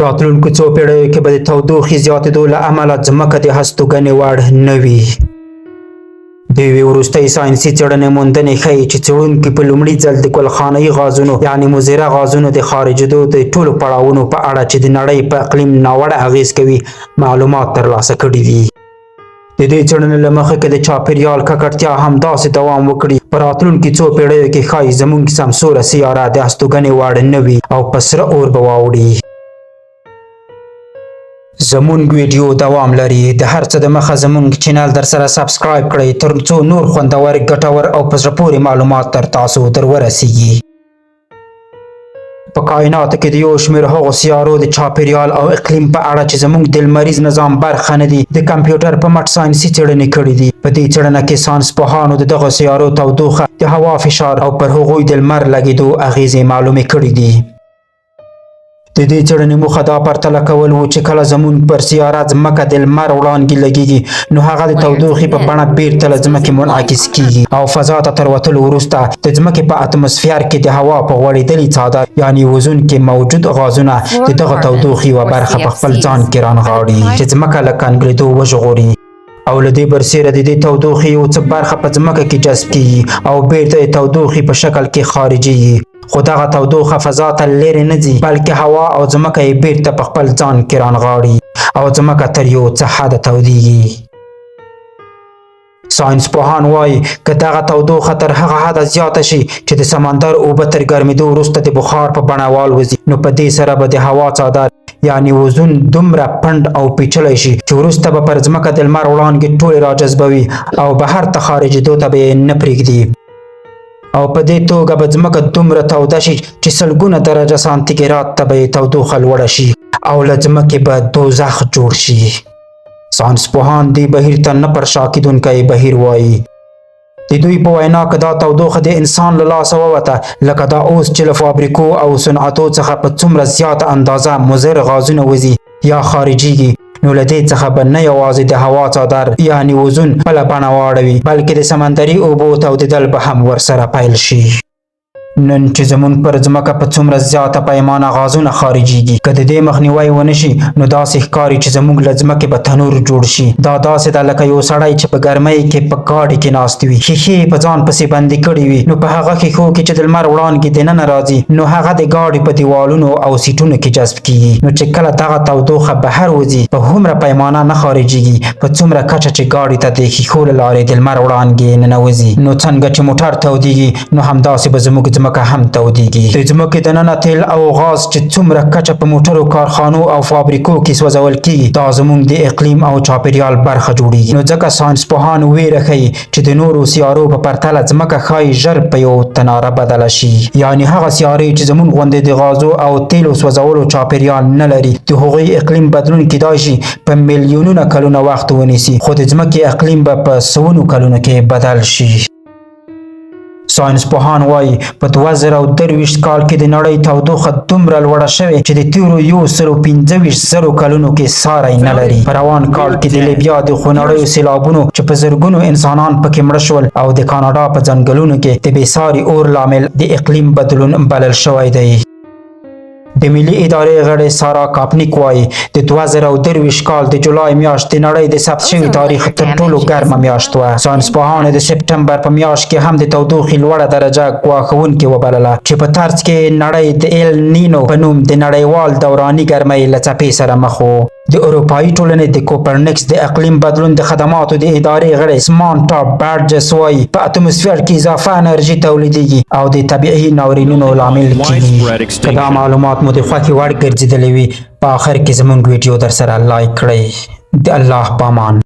راتلونکو څو پېړیو کې به د تودوخې زیاتېدو له امله ځمکه د هستوګنې وړ نه وي. د یوې وروستۍ ساینسي څېړنې موندنې ښيي چې څېړونکي په لومړي ځل د ګلخانهيي غازونو یعنې مضره غازونو د خارجېدو د ټولو پړاوونو په اړه چې د نړۍ په اقلیم ناوړه اغېز کوي، معلومات ترلاسه کړي دي. د دې څېړنې له مخې، که د چاپېریال ککړتیا همداسې دوام وکړي، په راتلونکي څو پېړیو کې ښايي زموږ سمسوره سیاره د هستوګنې وړ نه وي او په سره اور به واوړي. زمونږ ویډیو دوام لري. د هر څه د مخه زمونږ چینل در سره subscribe کړئ، تر څو نور خوندور، ګټور او په زړه پورې معلومات تر تاسو در ورسیږي. په کائناتو کې د یو شمېر هغو سیارو د چاپیریال او اقلیم په اړه چې زموږ د لمریز نظام برخه نه دي، د کمپیوټر په مټ ساینسي څېړنې کړې دي. په دې څېړنه کې ساینسپوهانو د دغو سیارو تودوخه، د هوا فشار او پر هغوی د لمر لګېدو اغېزې معلومې کړې دي. د دې څېړنې موخه دا پرتله کول وو چې کله زموږ پر سیاره ځمکه د لمر وړانګې لګېږي، نو هغه د تودوخې په بڼه بیرته له ځمکې منعکس کیږي او فضا ته تر وتلو وروسته د ځمکې په اتموسفیر کې د هوا په غوړېدلي څادر یعنی اوزون کې موجود غازونه د دغه تودوخې یوه برخه په خپل ځان کې رانغاړي چې ځمکه له کنګلېدو وژغوري. او له دې برسېره د دې تودوخې یو څه برخه په ځمکه کې جذب کیږي او بیرته د تودوخې په شکل کې خارجیږي، خو دغه تودوخه فضا ته لرې نه ځي، بلکې هوا او ځمکه یې بیرته په خپل ځان کې رانغاړي او ځمکه تر یو څه حده تودیږي. ساینس پوهان وایي، که دغه تودوخه تر هغه حده زیاته شي چې د سمندر اوبه تر ګرمېدو وروسته د بخار په بڼه والوځي، نو په دې سره به د هوا څادر یعنی اوزون دومره پنډ او پیچلی شي چې وروسته به پر ځمکه د لمر وړانګې ټولې راجذبوي او بهر ته خارجېدو ته به یې نه پرېږدي، او په دې توګه به ځمکه دومره توده شي چې سلګونه درجه سانتیګراد ته به یې تودوخه لوړه شي او له ځمکې به دوزخ جوړ شي. ساینسپوهان دې بهیر ته نه پر شا کېدونکی بهیر وایي. د دوی په وینا، که دا تودوخه د انسان له لاسه ووته، لکه دا اوس چې له فابریکو او صنعتو څخه په څومره زیاته اندازه مضر غازونه وځي یا خارجیږي، نو له دې څخه به نه یوازې د هوا څادر یعنی اوزون خپله بڼه واړوي، بلکې د سمندري اوبو تودېدل به هم ورسره پیل شي. نن چې زموږ پر ځمکه په څومره زیاته پیمانه غازونه خارجیږي، که د دې مخنیوی ونه شي، نو داسې ښکاري چې زموږ له ځمکې به تنور جوړ شي. دا داسې ده لکه یو سړی چې په ګرمۍ کې په ګاډي کې ناست وي، ښیښې یې په ځان پسې بندې کړې وي، نو په هغه ښیښو کې چې د لمر وړانګې دننه راځي، نو هغه د ګاډي په دیوالونو او سیټونو کې جذب کیږي. نو چې کله دغه تودوخه بهر وځي، په هومره پیمانه نه خارجیږي په څومره کچه چې ګاډي ته د ښیښو له لارې د لمر وړانګې ننوځي. نو څنګه چې موټر تودیږي، نو همداسې به زموږ ځمکه هم تودیږي. د ځمکې دننه تیل او غاز چې څومره کچه په موټرو، کارخانو او فابریکو کې سوځول کیږي، دا زموږ د اقلیم او چاپیریال برخه جوړیږي. نو ځکه ساینسپوهان ویره ښيي چې د نورو سیارو په پرتله ځمکه ښايي ژر په یو تناره بدله شي. یعنی هغه سیارې چې زموږ غوندې د غازو او تیلو سوځولو چاپیریال نه لري، د هغوی اقلیم بدلون کیدای شي په میلیونونه کلونه وخت ونیسي، خو د ځمکې اقلیم به په سوونو کلونو کې بدل شي. ساینسپوهان وایي، په 2023 کال کې د نړۍ تودوخه دومره لوړه شوې چې د تیرو 125,000 کلونو کې ساری نه لري. په روان کال کې د لیبیا د خونړیو سیلابونو چې په زرګونو انسانان پکې مړه شول او د کاناډا په ځنګلونو کې د بېساري اور لامل د اقلیم بدلون بلل شوی دی. د ملي ادارې غړې سارا کاپنیک وایي، د 2023 کال د جولای میاشت د نړۍ د ثبت شوي تاریخ تر ټولو ګرمه میاشت وه. ساینسپوهانو د سپټمبر په میاشت کې هم د تودوخې لوړه درجه ګواښونکې وبلله چې په ترڅ کې نړۍ د ایل نینو په نوم د نړیوال دوراني ګرمۍ له څپې سره مخ و. د اروپایي ټولنې د کوپرنیکس د اقلیم بدلون د خدماتو د ادارې غړې سمانتا برجس وایي، په اتموسفیر کې اضافه انرژي تولیدیږي او د طبیعي ناورینونو لامل کیږي. که دا معلومات مو د خوښې وړ ګرځېدلی وي، په آخر کې زموږ ویډیو در سره لایک کړئ. د الله پامان.